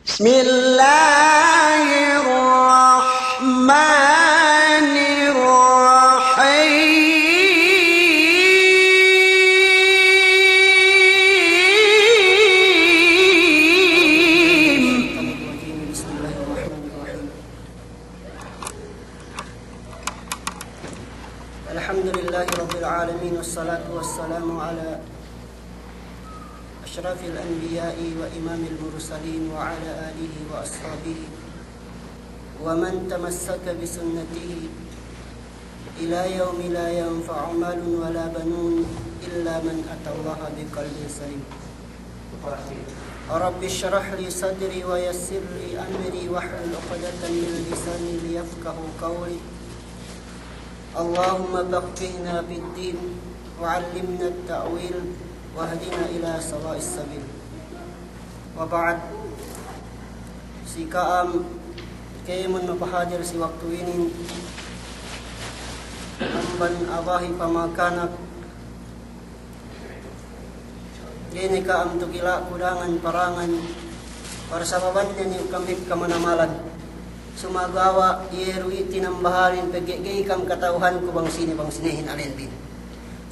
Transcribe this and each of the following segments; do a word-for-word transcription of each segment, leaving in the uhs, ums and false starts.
بسم الله الرحمن الرحيم. بسم الله الرحمن الرحيم. الحمد لله رب العالمين، والصلاة والسلام على أشرف الأنبياء وإمام المرسلين وعلى آله وأصحابه ومن تمسك بسنته إلى يوم لا ينفع مال ولا بنون إلا من أتى الله بقلب سليم. رب اشرح لي صدري ويسر لي أمري واحلل عقدة من لساني ليفقهوا قولي. اللهم فقهنا في الدين وعلمنا التأويل واهدنا إلى سواء السبيل. وبعد، si ka'am kēmon mapahadir si waktu inin, amban abahi pamakanak, ga'i ne ka'am tukila' kudangan parangan, parsababan ne ni kami kamanamalan. Sumagawa' iye du i' tinambahanin pegge' ga'i kam kata'uhanku bang sine, bang sinehin alen bin.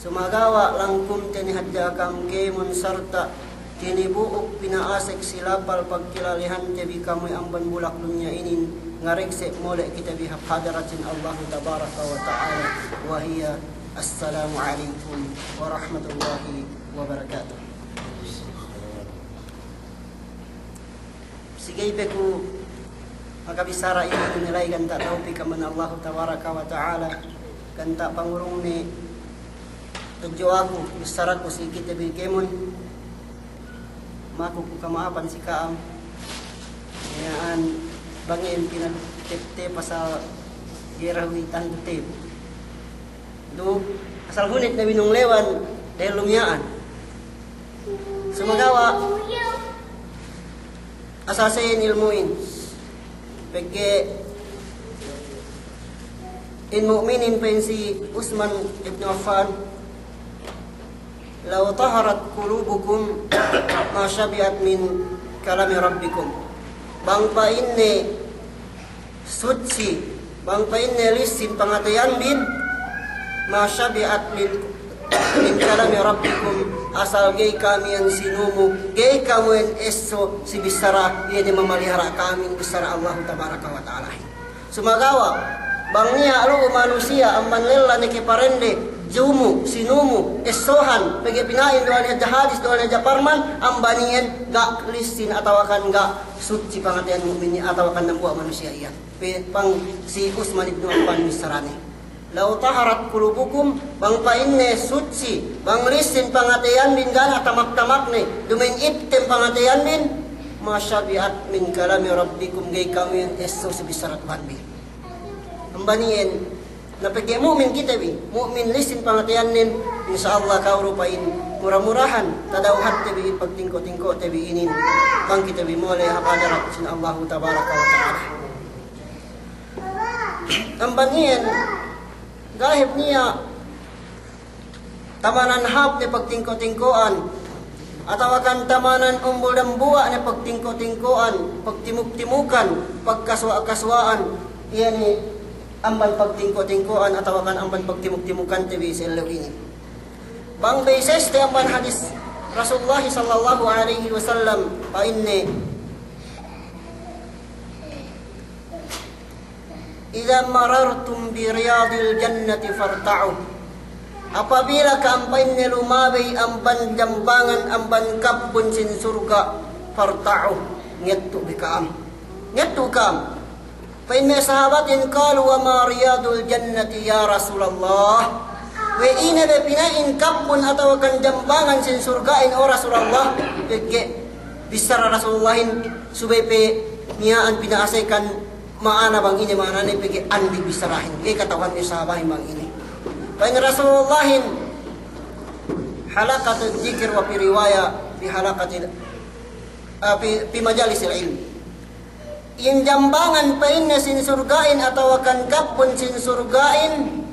Sumagawa' langkum te ne hadja ka'am kēmon sarta' tinibu'uk pina'asek si lapal pagkilalehante bi kamuy amban bulak dunya inin, ngarekse' mole' kite bi hap hadarat sin Allahu tabaraka wa ta'ala, wa hiya assalamu alaikum warahmatullahi wabarakatuh. Si ga'i pe ku makabissara inin, ine la'i ganta' tawpik amban Allahu tabaraka wa ta'ala, ganta' pangurungne tudju aku, bissaraku si kite bi kēmon, maku ku kama'apan si ka'am. Miya'an bang in pinagtep-tep pasal ga'i du iyan tantu tep. Du, asal hunit ne binunglewan delu miya'an. Sumagawa' asal sa'in ilmu'in. Pegge' in mu'minin, pa'in si Usman ibnu Affan, "Law taharat qulubukum ma syabi'at min kalami rabbikum." Bang pa'inne sutsi, bang pa'inne lissin pangateyan bin, ma syabi'at min, min kalami rabbikum, asal ga'i ka'am iyan sinumu, ga'i ka'am iyan esso si bissara, iye ne mamalihara' ka'am in bissara Allahu tabaraka wa ta'ala. Sumagawa' bang niya' lu'u manusiya' amban lella ne ke parende, jumu', sinumu, essohan, pegge' pina'in duwa'an hadja hadis, duwa'an hadja parman, amban iyan ga' lissin atawakan ga' sutsi pangateyan mu'min iyan atawakan dambuwa' manusiya' iyan. Pe-, pang si Usman ibnu Affan bissarane, "Law taharat qulubukum," bang pa'inne sutsi, bang lissin pangateyan bin, ga' ne tamak-tamakne, duma'in iptem pangateyan bin, "ma syabi'at min kalami rabbikum," ga'i ka'am iyan esso si bissara Tuhan bin. Amban iyan, na pegge' mu'min kite bi, mu'min lissin pangateyannen, insya Allah ka'u du pa'in mura-murahan tadawhatte bi pagtingko'-tingko'te bi inin, bang kite bi mole' hap hadarat sin Allahu tabaraka wa ta'ala. Amban iyan, ga' hep niya' tamanan hāp ne pagtingko'-tingko'an, atawakan tamanan umbul dambuwa' ne pagtingko'-tingko'an, pagtimuk-timukan, pagkasuwa'-kasuwa'an, iye ne amban pagtingko'-tingko'an atawakan amban pagtimuk-timukante bi si ellew inin. Bang beseste amban hadis Rasulullah sallallahu alaihi wasallam, pa'inne, "Idza marartum bi riyadil jannati farta'u." Apabila ka'am, pa'inne, lumabey amban jambangan, amban kabbun sin surga', farta'u, ngettu' bi ka'am. Ngettu' ka'am. Pa'in me' sahabatin, qalu, "Wa ma riyadul jannati ya Rasulallah?" We' ine be pina'in kabbun atawakan jambangan sin surga'in, o Rasulallah? Pegge' bissara Rasulullahin subey pe miya'an pina'asekan ma'ana bang ine ma'anane, pegge' andi' bissarahin, ga'i kata'uhan me' sahabahin bang ine. Pa'in Rasulullahin, halaqatul dzikr, wa fi riwaya fi halaqatil, ah, fi, fi majalisil ilm. In jambangan, pa'inne, sin surga'in atawakan kabbun sin surga'in,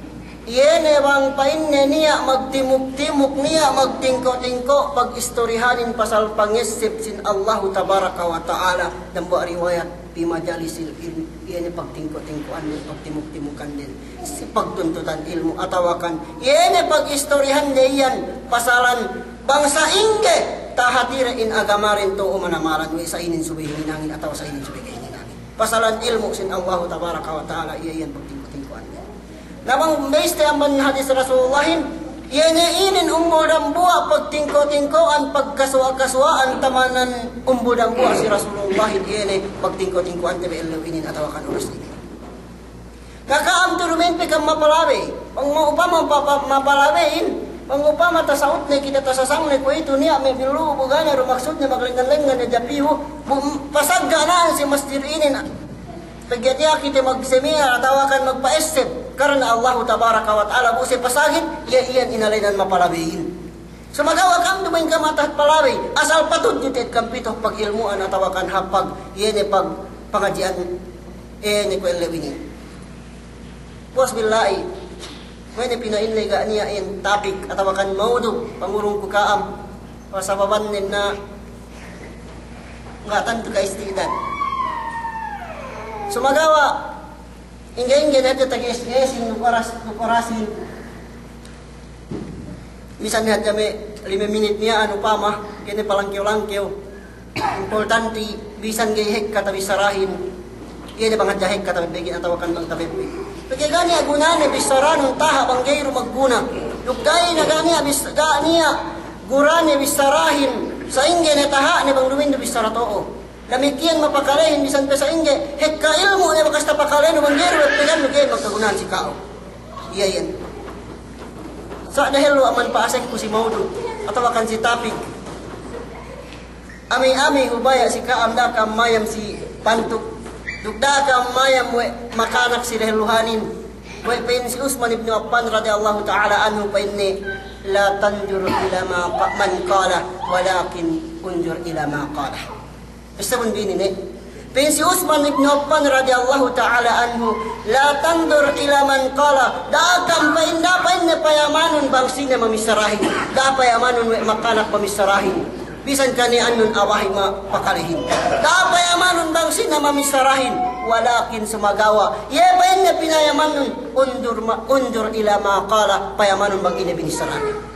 Iye ne bang pa'inne niya' magtimuk-timuk, niya' magtingko'-tingko', pagistorihanin pasal pangesseb sin Allahu Tabaraka wa Ta'ala, dambuwa' riwayat, fi majalisil ilm, iye ne pagtingko'-tingko'anden, pagtimuk-timukanden, si pagtuntutan ilmu', atawakan, iye ne pagistorihande iyan, pasalan bang sa'ingge tahatire in agamaden to'o manamalan we' sa'inin subey hininangin atawa sa'inin subey ga'i hininangin. Pasalan ilmu' sin Allahu Tabaraka wa Ta'ala, iye iyan pagtingko'-tingko'anden. Na bang biste amban hadis Rasulullahin, iye ne inin umbul dambuwa' pagtingko'-tingko'an, pagkasuwa'-kasuwa'an tamanan umbul dambuwa' si Rasulullahin, iye ne pagtingko'-tingko'ante bi ellew inin atawakan oras inin. Na ka'am tu'u duma'in pe ka'am mapalabey, bang upama pa-, pa-, mapalabeyin, bang upama tasa'utne kite, tasasangne kuwe'itu niya' me' billu'u bu ga' ne du maksudne maglengngan-lengngan ne japiyu, bu-, pasagga' na'an si masjid inin. Pegge' tiya' kite magseminar atawakan magpa'esseb karna Allahu Tabaraka wa Ta'ala bu siye pasagit, iye iyan inalenan mapalabeyin. Sumagawa' ka'am duma'in ka'am atahat palabey, asal patudju te'ed ka'am pitu pagilmu'an atawakan hap pag-, iye ne pag-, pangadji'an, iye ne kuwe' ellew inin. Puwas billahi, kuwe' ne pina'in ley ga' niya' in topic atawakan mawdu' pangurungku ka'am. Pasababan nen na ga' tantu ka'isti'dad. Sumagawa', ingge-ingge ne hadja tage'es-ge'esin, duk oras, duk orasin. Bisan ne hadja me' lime minit miya'an upama, ga'i ne palangkew-langkew. Importanti, bisan ga'i hekka tabissarahin. Iye ne bang hadja hekka tabebbegin atawakan bang tabebbeg. Pegge' ga' niya' gunane bissaranun taha' bang ga'i du magguna. Duk ga'i ne ga' niya' bis-, ga' niya' gunane bissarahin. Sa'ingge ne taha'ne bang duma'in du bissara to'o. Damikkiyan mapakalehin bisan pe sa'ingge. Hekka ilmu' ne bakas tapakalenu bang ga'i du bebbegannu ga'i magkagunahan si ka'u. Iye iyan. Sa' dehellu amban pa'asekku si mawdu'. Atawakan si topic. Amey-amey hubaya' si ka'am da'a ka'am mayam si pantuk, duk da'a ka'am mayam we' makanak si dehelluhanin. We' pa'in si Usman ibnu Affan radiyallahu ta'ala anhu pa'inne, "La tanzur ila ma qa-, man qala, walakin unzur ila ma qala." Sabun bi inin ne. Pa'in si Usman ibnu Affan radiyallahu ta'ala anhu, "La tanzur ila man qala." Da'a ka'am pa'in, da'a pa'inne payamanun bang sine mamissarahin. Da'a payamanun we' makanak mamissarahin. Bisan kaniya'annun a'a bahi' mapakalehin. Da'a payamanun bang sine mamissarahin. Walakin sumagawa'. Iye pa'inne pinayamanun. Unzur ma-, unzur ila ma qala. Payamanun bang ine binissarahin.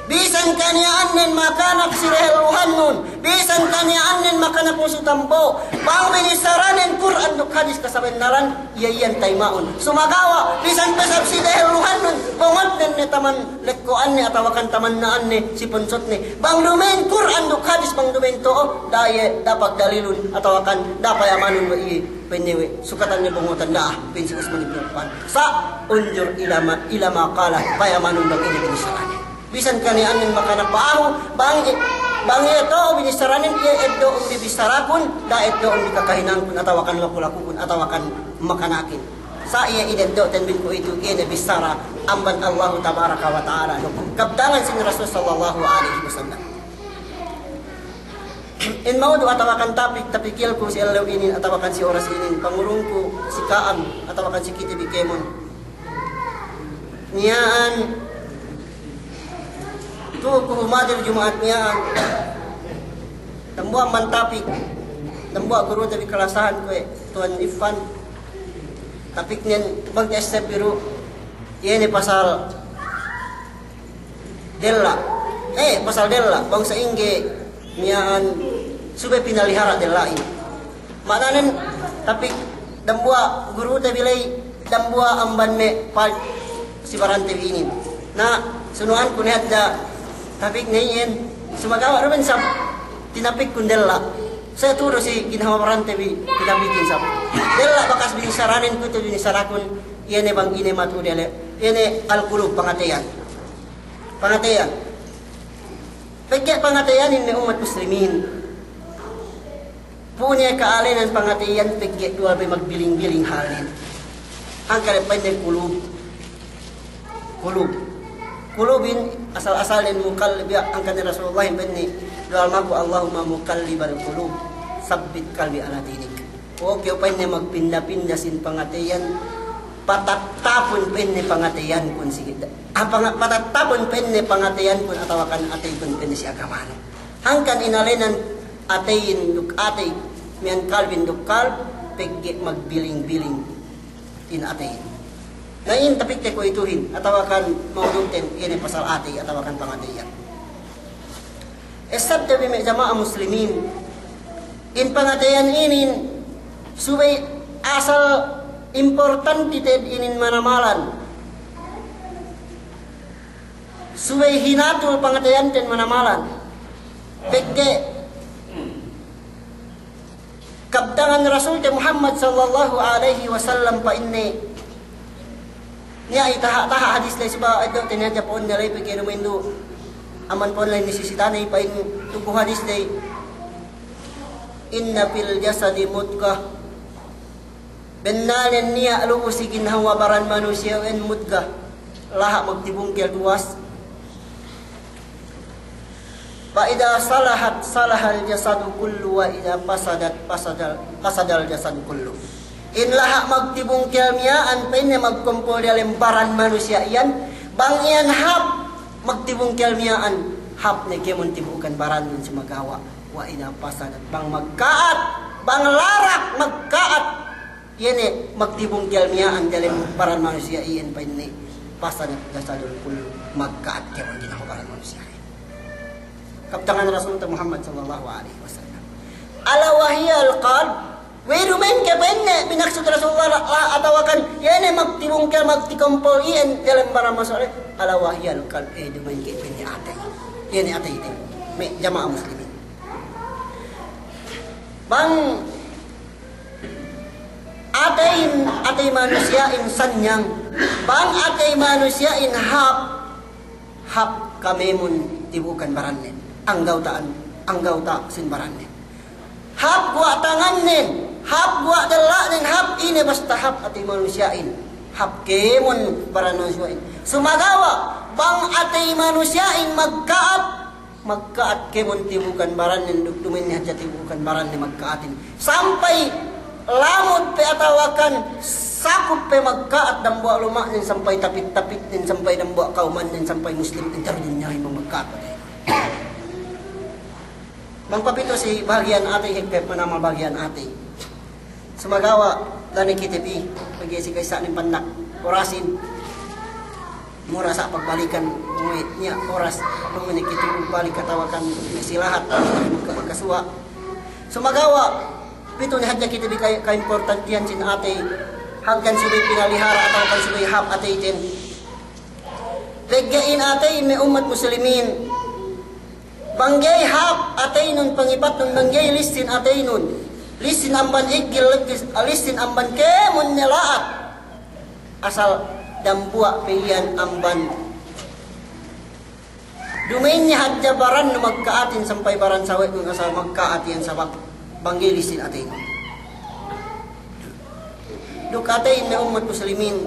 Bisan kaniya'annen makanak si dehelluhannun. Bisan kaniya'annen makanak musu tambo. Bang binissaranen Kur'an duk hadis kasabennalan. Iye iyan tayima'un. Sumagawa', bisan pe sab si dehelluhannun, bongotnen ne taman lekko'anne atawakan tamanna'anne si ponsotne. Bang duma'in Kur'an duk hadis bang duma'in to'o, da'a iye, da'a pagdalilun atawakan da'a payamanun we' iye, pa'inne we', sukatanne bongotan da'a, pa'in si Usman ibnu Affan. Sa', unzur ila ma, ila ma qala, payamanun bang ine binissaranen. Bisan kaniya'annen makanak pa'ahu, bang, bang iye to'o binissaranen, iye eddo'un bi bissarakun, da'a eddo'un bi kakahinangkun, atawakan laku-lakukun, atawakan makanakin. Sa' iye ineddo'ten bi kuwe'itu, iye ne bissara amban Allahu Tabaraka wa Ta'ala, duk kabtangan sin Rasul sallallahu alaihi wasallam. In mawdu' atawakan topic, tapikilku si ellew inin, atawakan si oras inin, pangurungku si ka'am, atawakan si kite bi kēmon. Miya'an, tu'u ku humadir Juma'at miya'an. Dambuwa' amban topic, dambuwa' gurute bi kalasahan kuwe' Tuwan Iffan. Topicnen bang ta'esseb bi du, iye ne pasal della'. Eh, pasal della', bang sa'ingge miya'an subey pinalihara' della'in. Ma'ananen, topic dambuwa' gurute bi ley, dambuwa' amban me' part si barante bi inin. Na, sunu'anku ne hadja topic ne iyan, sumagawa' duma'in sab tinapikkun della'. Sa' tu'u du si ginhawa barante bi tinapikin sab. Della' bakas binissaranen kuwe'itu binissarakun, iye ne bang ine matu'u della', iye ne al-qulub, pangateyan. Pangateyan. Pegge' pangateyanin me' ummat muslimin. Pu'un iye ka'alenan pangateyan pegge' duwal be magbiling-biling halnen. Hangkan pa'inne qulub. Qulub. Qulubin asal-asalnen muqallib, ya, hangkan Rasulullahin pa'inne duwal maku, "Allahumma muqallibal qulub, sabbit qalbi ala dinik." O kew pa'inne magpinda-pinda sin pangateyan, Patattapun pa'inne pangateyankun si, ah, panga-, patattapun pa'inne pangateyankun atawakan ateykun pa'inne si agamanu. Hangkan inalenan ateyin duk atey, miya'an kalbin duk kalb, pegge' magbiling-biling in ateyin. Na in tapikte kuwe'ituhin, atawakan mawdu'ten, iye ne pasal atey, atawakan pangateyan. Essebte bi me' jama'a muslimin, in pangateyan inin subey asal importante te'ed inin manamalan. Subey hinatul pangateyanten manamalan. Pegge' kabtangan Rasulte Muhammad sallallahu alaihi wasallam pa'inne, niya' itaha'-taha' hadis ley, suba eddo'te niya' hadja pa'unne ley, pegge' duma'in du amban pa'un ley nisisitane, pa'in tuku hadis ley, "Inna fil jasadi mudghah." Bennalnen niya' lu'u si ginhawa baran manusiya'in mudghah, laha' magtibungkel duwas. Fa idza salahat salahal jasadu kullu wa idza fasadat fasadal, fasadal jasadu kullu. In laha' magtibungkel miya'an pa'inne magkumpul diyalem baran manusiya' iyan, bang iyan hāp magtibungkel miya'an, hāp ne kēmon tibu'ukan barannen sumagawa'. Wa idza fasadat, bang magka'at, bang larak magka'at, iye ne magtibungkel miya'an diyalem baran manusiya' iyan pa'inne, fasadat jasadul kullu, magka'at kēmon ginhawa baran manusiya' iyan. Kabtangan Rasulte Muhammad sallallahu alaihi wasallam. Ala wa hiyal qalb, we' duma'in ke pa'inne binaksud Rasulullah la, la, atawakan iye ne magtibungkel, magtikumpul iyan diyalem baran manusiya' iyan. Ala wa hiyal qalb, e duma'in ke pa'inne atey. Iye ne atey te. Me' jama'a muslimin. Bang ateyin, atey manusiya'in sanyang, bang atey manusiya'in hāp, hāp kēmon tibu'ukan barannen, anggawta'an, anggawta' sin barannen. Hāp guwa' tangannen, hāp guwa' della'nen, hāp ine basta hāp atey manusiya'in, hāp kēmon baran manusiya'in. Sumagawa' bang atey manusiya'in magka'at, magka'at kēmon tibu'ukan barannen, duk duma'in ne hadja tibu'ukan baranne magka'atin. Sampay lamud pe atawakan sakup pe magka'at dambuwa' luma'nen, sampay tapit-tapitnen, sampay dambuwa' kawmannen, sampay muslimnen, tarujun niya' bang magka'at pe. Bang papitu si bahagi'an atey, hep manamal bahagi'an atey. Sumagawa' da'a ne kite bi, pegge' si ka'issa' ne pandak orasin. Mura sa' pagbalikan, muwi' niya' oras, muwi' ne kite balik atawakan si lahat, magka-, magkasuwa'. Sumagawa', pitu ne hadja kite bi ka-, kaimportantihan sin atey, hangkan subey pinalihara' atawakan subey hāp ateyten. Pegge' in atey me' ummat muslimin. Bang ga'i hāp ateynun, pangipatnun, bang ga'i lissin ateynun. Lissin amban iggil, lissin amban kēmon ne la'at. Asal dambuwa' pe iyan amban. Duma'in ne hadja barannu magka'atin sampay baran sawe'nun asal magka'at iyan sabab bang ga'i lissin ateynun. Duk ateyin me' ummat muslimin.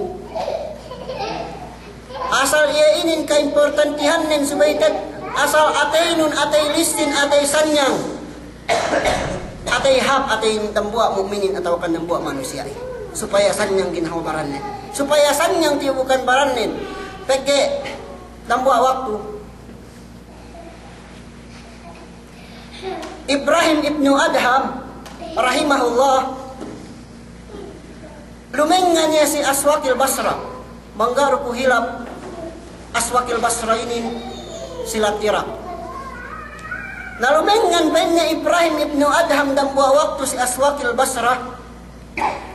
Asal iye inin kaimportantihannen subey te'ed, asal ateynun, atey lissin, atey sanyang. Atey hāp, atey dambuwa' mu'minin atawakan dambuwa' manusiya'in. Supaya sanyang ginhawa barannen. Supaya sanyang tibu'ukan barannen. Pegge' dambuwa' waktu Ibrahim ibnu Adham, rahimahullah, lumengngan iye si Aswaqil Basra, manggaru ku hilap Aswaqil Basra inin si lahat Irak. Na lumengngan pa'inne Ibrahim ibnu Adham dambuwa' waktu si Aswaqil Basra,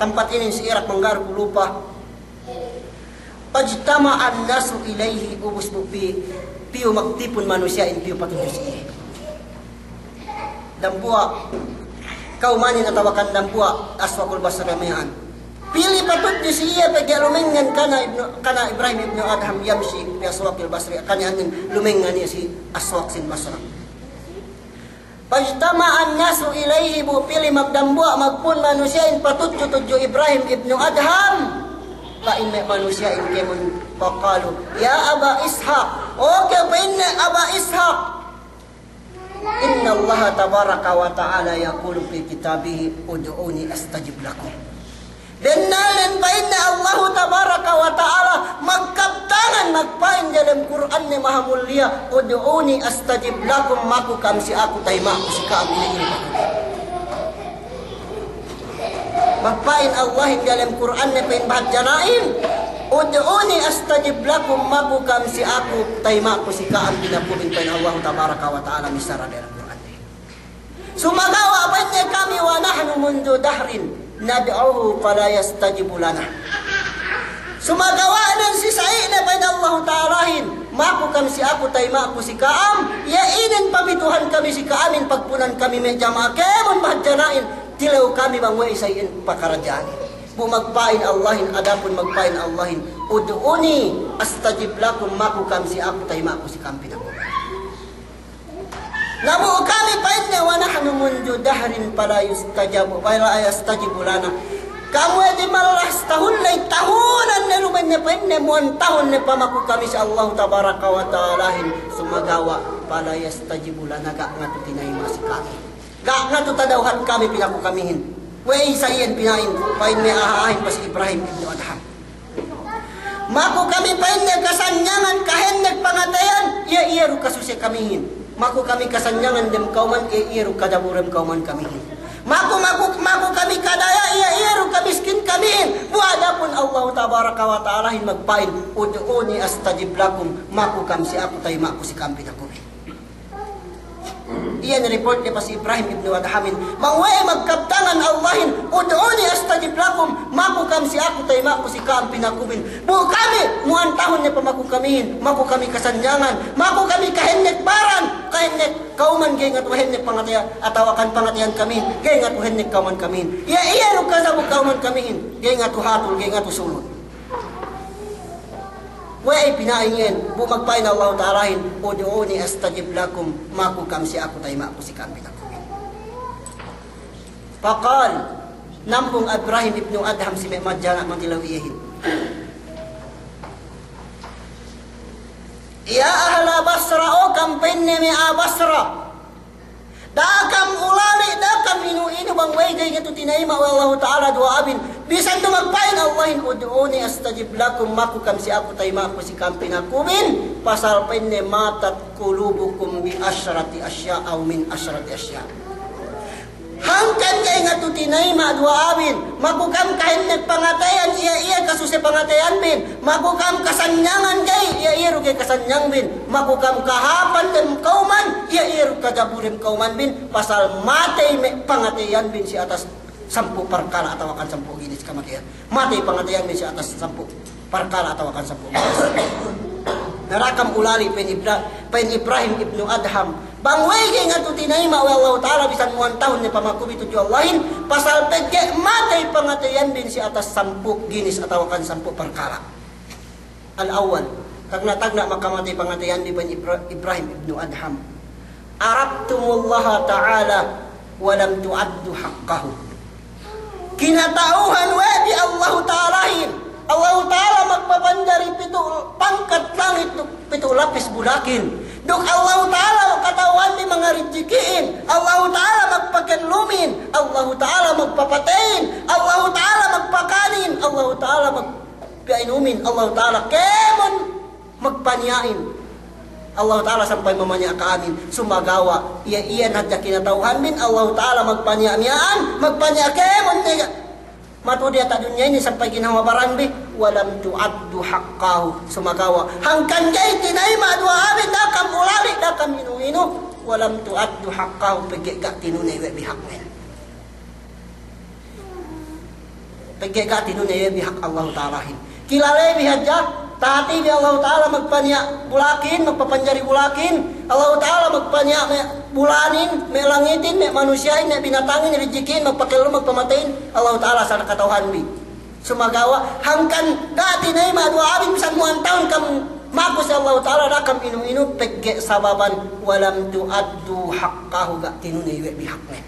tampat inin si Irak manggaru ku lupa. Fajtama'an nasu ilaihi, ubus bu pi-, piyu magtipun manusiya'in piyu patudju si iye. Dambuwa' kawmanin atawakan dambuwa' Aswaqul Basra miya'an. Pī patudju si iye pegge' lumengngan kana ibnu, kana Ibrahim ibnu Adham yamshi fi Aswaqil Basra, kana iyan lumengngan iye si aswaq sin Basra. Fajtama'an nasu ilaihi, bu pī magdambuwa' magpūn manusiya'in patudju tudju Ibrahim ibnu Adham. Pa'in me' manusiya'in kēmon, faqalu, "Ya Aba Ishaq." O ke pa'inne Aba Ishaq. "Innallaha tabaraka wa ta'ala yaqulu fi kitabihi, ud'uni astajib lakum." Bennalnen pa'inne Allahu tabaraka wa ta'ala magkabtangan magpa'in diyalem Kur'anne mahamulliya, "Ud'uni astajib lakum," maku kam si aku tayma'ku si ka'am ine-ine. Magpa'in Allahin diyalem Kur'anne pa'in bahadjana'in, "Ud'uni astajib lakum," maku kam si aku tayma'ku si ka'am pinakubin pa'in Allahu tabaraka wa ta'ala missara diyalem Kur'anne. Sumagawa' pa'inne kami, "Wa nahnu mundhu dahrin nad'uhu fala yastajibu lana." Sumagawa'nen si sa'i'ne pa'in Allahu ta'alahin, maku kam si aku tayma'ku si ka'am, iye inin pamituhan kami si ka'amin pagpunan kami me' jama'a kēmon bahadjana'in, tilew kami bang we'ey sa'i'in pakaradja'anin. Bu magpa'in Allahin, adapun magpa'in Allahin, "Ud'uni astajib lakum," maku kam si aku tayma'ku si ka'am pinakubin. Na bu kami pa'inne, "Wa nahnu mundhu dahrin fala yustajabu, fala yastajibu lana." Kami di mallas tahun ley, tahunan ne lumen ne pa'inne, muwan tahun ne pamaku kami si Allahu tabaraka wa ta'alahin, sumagawa' fala yastajibu lana, ga' ngatu tinayima' si kami. Ga' ngatu tadawhat kami pinaku kamihin. We'ey sa'i'in pina'in, pa'inne a'a-a'ahin pa si Ibrahim ibnu Adham. Maku kami pa'inne kasanyangan kahennek pangateyan, iye-iye du kasuse kamihin. Maku kami kasanyangan dem kawman, iye-iye du kadabu dem kawman kamihin. Maku, maku, maku kami kadaya, iye-iye du kamiskin kamihin. Bu adapun Allahu tabaraka wa ta'alahin magpa'in, "Ud'uni astajib lakum," maku kam si aku tayma'ku si ka'am pinakubin. Iyan report ne pa si Ibrahim ibnu Adhamin. Bang we'ey magkabtangan Allahin, "Ud'uni astajib lakum," maku kam si aku tayma'ku si ka'am pinakubin. Bu kami, muwan tahun ne pamaku kamihin, maku kami kasanyangan, maku kami kahennek baran, kahennek kawman ga'i ngatu hennek pangateyan, atawakan pangateyan kamihin, ga'i ngatu hennek kawman kamihin. Iye-iye du kadabu kawman kamihin, ga'i ngatu hatul, ga'i ngatu sulun. We'ey pina'in iyan, bu magpa'in Allahu ta'alahin, "Ud'uni astajib lakum," maku kam si aku tayma'ku si ka'am pinakubin. Faqal, nambung Ibrahim ibnu Adham si me' madjana' matilew iyehin. Ya ahla Basra, o kam pa'inne me' a'a Basra. Da'a kam ulali', da'a kam inu-inu bang we'ey ga'i ngatu tinayima' we' Allahu ta'ala duwa'abin. Bisan du magpa'in Allahin, "Ud'uni astajib lakum," maku kam si aku tayma'ku si ka'am pinakubin. Pasal pa'inne, "Matat qulubukum bi asyrati asya' aw min asyrati asya'." Hangkan ga'i ngatu tinayima' duwa'abin, maku kam kahennek pangateyan, iye-iye kasuse pangateyanbin, maku kam kasanyangan ga'i, iye-iye du ga'i kasanyangbin, maku kam kahāpan dem kawman, iye-iye du kadabu dem kawmanbin, pasal matey me' pangateyanbin si atas sampū' parkala' atawakan sampū' ginis kamateyan. Matey pangateyanbin si atas sampū' parkala' atawakan sampū' ginis. Na da'a kam ulali', pa'in Ibra-, pa'in Ibrahim ibnu Adham. Bang we'ey ga'i ngatu tinayima' we' Allahu ta'ala bisan muwan tahun ne pamakubi tudju Allahin, pasal pegge' matey pangateyanbin si atas sampū' ginis atawakan sampū' parkala'. Al-awwal, tagna'-tagna' makamatey pangateyanbi, pa'in Ibra-, Ibrahim ibnu Adham. Araftumullaha ta'ala wa lam tu'addu haqqahu. Kinata'uhan we' bi Allahu ta'alahin. Allahu ta'ala magpapanjari pitu' pangkat langit duk pitu' lapis bulakin. Duk Allahu ta'ala kata'uhanbi mangaridjiki'in. Allahu ta'ala magpakellumin. Allahu ta'ala magpapateyin. Allahu ta'ala magpakanin. Allahu ta'ala mag- piyainumin, Allahu ta'ala kēmon magpaniya'in. Allahu ta'ala sampay mamaniya' ka'amin. Sumagawa', iye, iyan hadja kinata'uhanbin, Allahu ta'ala magpaniya' miya'an, magpaniya' kēmon ne. Matu'u diyata' dunya inin sampay ginhawa baranbi, wa lam tu'addu haqqahu. Sumagawa', hangkan ga'i tinayima' duwa'abin, da'a kam ulali', da'a kam inu-inu, wa lam tu'addu haqqahu, pegge' ga' tinuney we' bi haknen. Pegge' ga' tinuney we' bi hak Allahu ta'alahin. Kilalebi hadja, tahatibi Allahu ta'ala magpaniya' bulakin, magpapanjari bulakin. Allahu ta'ala magpaniya' me' bulanin, me' langitin, me' manusiya'in, me' binatangin, ridjiki'in, magpakellum, magpamateyin. Allahu ta'ala asal kata'uhanbi. Sumagawa', hangkan ga' tinayima' duwa'abin bisan muwan tahun kam maku si Allahu ta'ala, da'a kam inu-inu, pegge' sababan, wa lam tu'addu haqqahu, ga' tinuney we' bi haknen.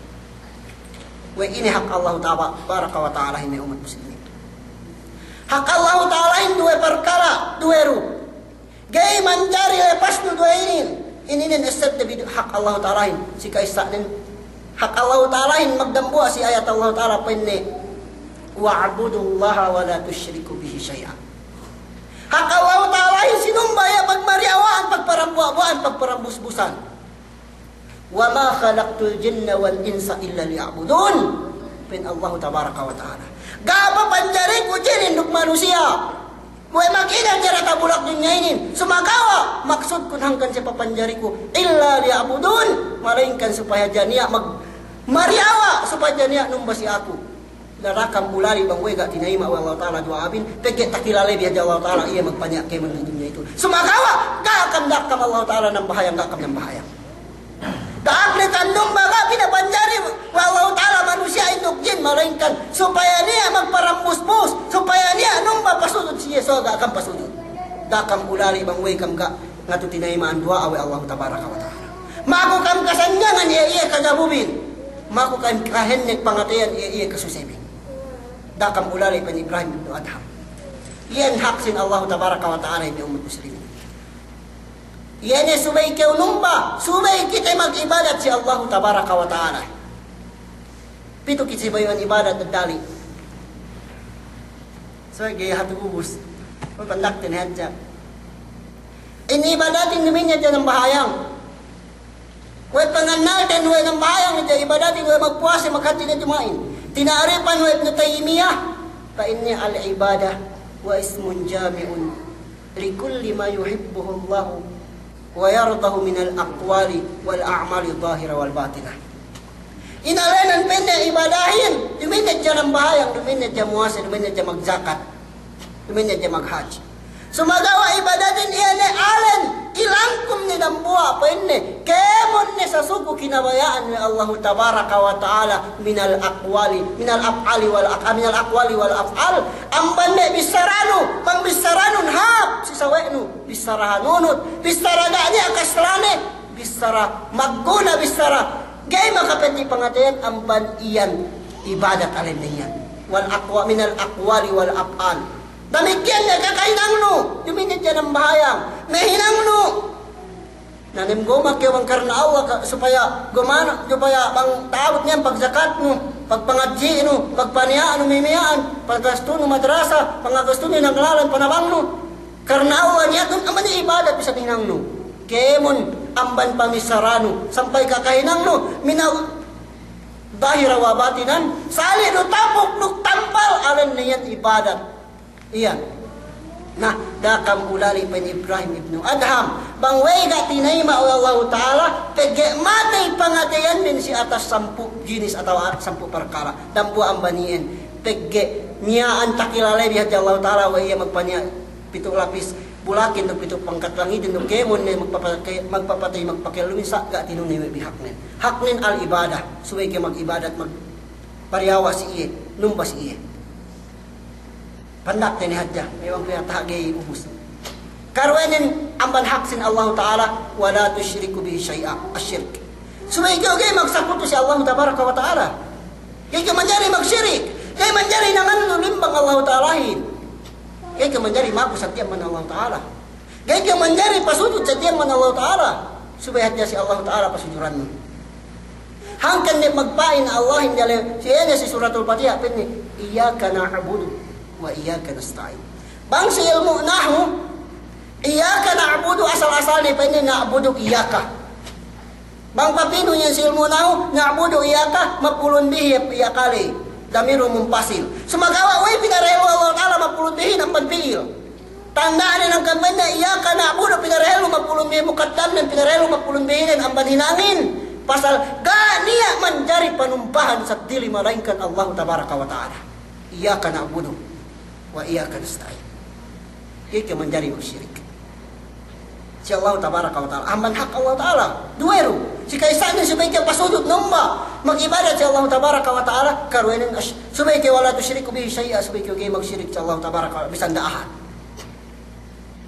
We' ine hak Allahu tabaraka wa ta'alahin, me' ummat muslimin. Hak Allahu ta'alahin duwe parkala', duwe du. Ga'i manjari lepasnu duwe inin. Ininen essebte bi hak Allahu ta'alahin, si ka'issanen. Hak Allahu ta'alahin magdambuwa' si ayat Allahu ta'ala pa'inne, "Wa'budullaha wa la tusyriku bihi syai'a." Hak Allahu Ta'alahin sinumba iye pagmariyawa'an, pagparambuwa'-buwa'an, pagparambusbusan. "Wa ma khalaqtul jinna wal insa illa liya'budun." Pa'in Allahu Tabaraka wa Ta'ala, "Ga' papanjariku jinin duk manusiya' we' maghinang jara tabulak dunya inin, sumagawa' maksudkun hangkan siye papanjariku, illa liya'budun, malaingkan supaya hadja niya' mag-, mariyawa', supaya hadja niya' numba si aku." Na da'a kam ulali' bang we' ga' tinayima' we' Allahu Ta'ala duwa'abin, pegge' takilalebi hadja Allahu Ta'ala iye magpaniya' kēmon dunya itu. Sumagawa' ga' kam, da'a kam Allahu Ta'ala nambahayang, ga' kam nambahayang. Da'a ne kam numba, ga' pinapanjari we' Allahu Ta'ala manusiya'in duk jin, malaingkan supaya niya' magparambusbus, supaya niya' numba, pasujud si iye, so ga' kam pasujud. Da'a kam ulali' bang we' kam ga' ngatu tinayima'an duwa'a we' Allahu Tabaraka wa Ta'ala. Maku kam kasanyangan iye-iye kajabubin. Maku kam kahennek pangateyan iye-iye kasusebin. Da'a kam ulali', pa'in Ibrahim ibnu Adham. Iyan hak sin Allahu Tabaraka wa Ta'ala, iye me' ummat muslimin. Iye ne subey kew numba, subey kite mag'ibadat si Allahu Tabaraka wa Ta'ala. Pitu kite bayu'an ibadat dali'. So, ga'i hatu ubus. Pagpandakte ne hadja. In ibadatin duma'in hadja nambahayang. We' pangannalten we' nambahayang hadja ibadatin, we' magpuwase, maghadji ne duma'in. Tina'rifan we' Ibnu Taymiyah, pa'inne, "Al-ibadah wa ismun jami'un li kulli ma yuhibbuhullahu wa yardahu minal aqwali wal a'mali zahira wal batinah." Inalenan, pa'inne, ibadahin, duma'in hadja nambahayang, duma'in hadja muwase, duma'in hadja magjakat, duma'in hadja maghadji. Sumagawa' ibadatin iye ne alen, ilangkum ne dambuwa', pa'inne, kēmon ne sasuku kinabaya'an we' Allahu Tabaraka wa Ta'ala minal aqwali, minal af'ali wal aq-, minal aqwali wal af'al, amban me' bissaranu, bang bissaranun hāp si sawe'nu, bissara hanunut, bissara ga' niya' kaslane, bissara magguna, bissara ga'i makapeddi' pangateyan, amban iyan ibadat alen ne iyan. Wal aqwa-, minal aqwali wal af'al. Damikkiyan ne kakahinangnu, duma'in hadja nambahayang, me' hinangnu. Na nem goma kew bang karna Allah ka-, supaya gomana, supaya bang ta'abut niyan pagjakatnu, pagpangadji'nu, pagpaniya'nu, mimiya'an, pagastunu madrasa, pagastunu hinang lalan, panabangnu. Karna Allah niyatnun, amban ibadat bisan hinangnu. Kēmon amban pamissaranu, sampay kakahinangnu, minal zahira wa batinan, sali' du tapuk duk tampal, alen ne iyan ibadat. Iyan. Na, da'a kam ulali', pa'in Ibrahim ibnu Adham, bang we' ga' tinayima' we' Allahu Ta'ala, pegge' matey pangateyanbin si atas sampū' ginis atawa sampū' parkala'. Dambuwa' amban iyan, pegge' miya'an takilalebi hadja Allahu Ta'ala we' iye magpaniya' pitu' lapis bulakin duk pitu' pangkat langitin duk kēmon ne magpapake-, magpapatey, magpakellumin, sa' ga' tinuney we' bi haknen. Haknen al-ibadah, subey kew mag'ibadat, magpariyawa' si iye, numba si iye. Pandakte ne hadja, me' bang pinataha' ga'i ubus. Karuwenen amban hak sin Allahu Ta'ala, "Wa la tusyriku bihi syai'a," asyirk. Subey kew ga'i magsakutu si Allahu Tabaraka wa Ta'ala. Ga'i kew manjari magsirik. Ga'i manjari hinangannu limbang Allahu Ta'alahin. Ga'i kew manjari maku seddili amban Allahu Ta'ala. Ga'i kew manjari pasujud seddili amban Allahu Ta'ala. Subey hadja si Allahu Ta'ala pasujurannu. Hangkan ne magpa'in Allahin diyalem, si iye ne si Suratul Fatihah, pa'inne, "Iyyaka na'budu wa iyyaka nasta'in." Bang si ilmu' nahwu, "Iyyaka na'budu," asal-asalne pa'inne, "Na'budu iyyaka." Bang papinu iyan si ilmu' nahwu, "Na'budu iyyaka," maf'ulun bihi, iyyaka ley, damirun munfasil. Sumagawa' we' pinarihil Allahu Ta'ala maf'ulun bihi amban fi'il. Tanda'nen hangkan pa'inne, "Iyyaka na'budu," pinarihil maf'ulun bihi muqaddamnen, pinarihil maf'ulun bihinen amban hinangin. Pasal ga' niya' manjari panumbahan seddili malaingkan Allahu Tabaraka wa Ta'ala. "Iyyaka na'budu wa iyyaka nasta'in." Ga'i kew manjari magsirik si Allahu Tabaraka wa Ta'ala. Amban hak Allahu Ta'ala. Duwe du. Si ka'issanen subey kew pasujud numba, mag'ibadat si Allahu Tabaraka wa Ta'ala. Karuwenen ash-, subey kew, "Wa la tusyriku bihi syai'a," subey kew ga'i magsirik si Allahu Tabaraka wa Ta'ala bisan da'ahan.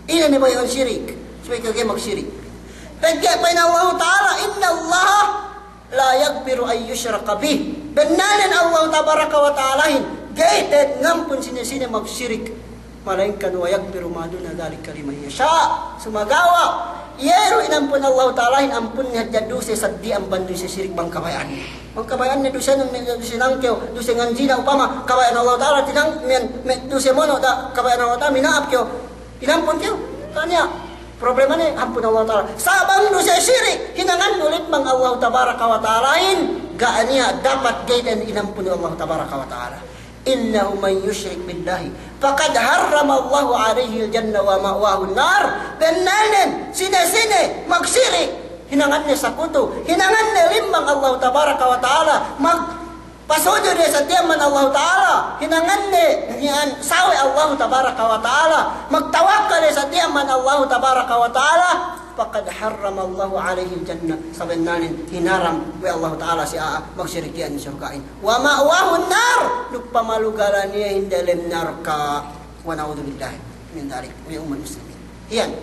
Ine ne bayu'un sirik? Subey kew ga'i magsirik. Pegge' pa'in Allahu Ta'ala, "Innallaha la yaghfiru an yushraka bih." Bennalnen Allahu Tabaraka wa Ta'alahin ga'i te'ed ngampun sine-sine magsirik. Malaingkan, "Wa yaghfiru ma duna dhalika liman yasha'." Sumagawa' iye du inampun Allahu Ta'alahin, ampunne hadja duse seddili amban duse sirik bang kabaya'anne. Bang kabaya'anne dusenun, me' duse nangkew, duse nganjina upama, kabaya'an Allah Ta'ala tinang-, me', me' duse mono' da, kabaya'an Allah Ta'ala mina'ap kew, inampun kew, kaniya', problemane, ampun Allah Ta'ala. Sa' bang duse sirik, hinangannu limbang Allah Tabaraka wa Ta'alahin, ga' niya' dapat ga'i den inampun Allah Tabaraka wa Ta'ala. Innahu man yushrik billahi, faqad harramallahu alaihil jannah wa ma'wahun nar. Bennalnen, sine-sine magsirik, hinanganne sakutu, hinanganne limbang Allah Tabaraka wa Ta'ala, magpasujud iye satiya' amban Allah Ta'ala, hinanganne niyan sawe' Allah Tabaraka wa Ta'ala, magtawakkal iye satiya' amban Allah Tabaraka wa Ta'ala, faqad harramallahu alaihil jannah, sabennalnen hinaram we' Allah Ta'ala si a'a magsirik iyan surga'in. Wa ma'wahun nar, duk pamalugalan iyehin delem narka'. Wa na'udzubillahi min dzalik, we' ummat muslimin. Iyan.